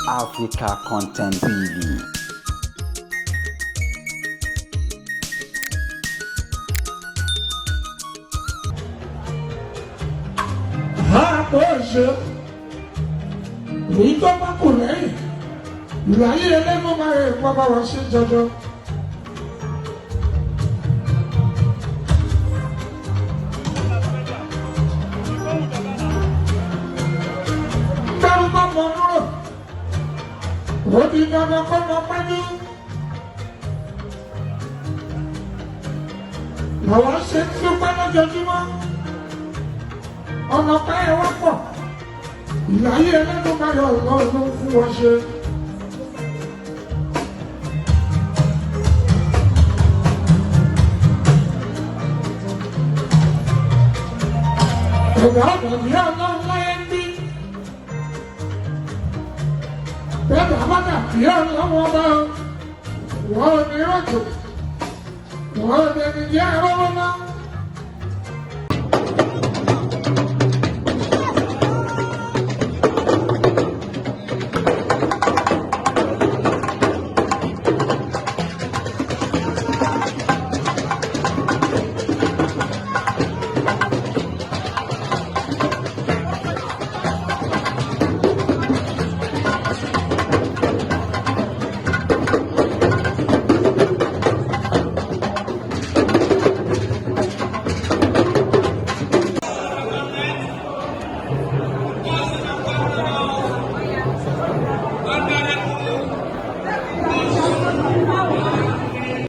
Africa Content TV. Àpò ṣe èyí tó bá kù lẹ́yìn ìlàyé ẹlẹ́nu máa rẹ̀ pa bá wa ṣe jọjọ. Dárúkọ mọ núrò, ó di dandan kó mọ pẹ́jú. Làwọn ṣe ń dúpẹ́ lójoojúmọ́. Ọ̀nà pẹ́ ẹ wá pọ̀. Ìlàyé ẹlẹ́nu máa yọ ọlọ́run ló ń fún wa ṣe. Ẹ̀dá ọ̀nà ní ọlọ́run láyé ń bí. Bẹ́ẹ̀ bá dàbí ọlọ́run ọba o. Wọ́n ò ní rọ̀jò. Wọ́n ò ní ẹni jẹ́ arọ́wọ́ náà.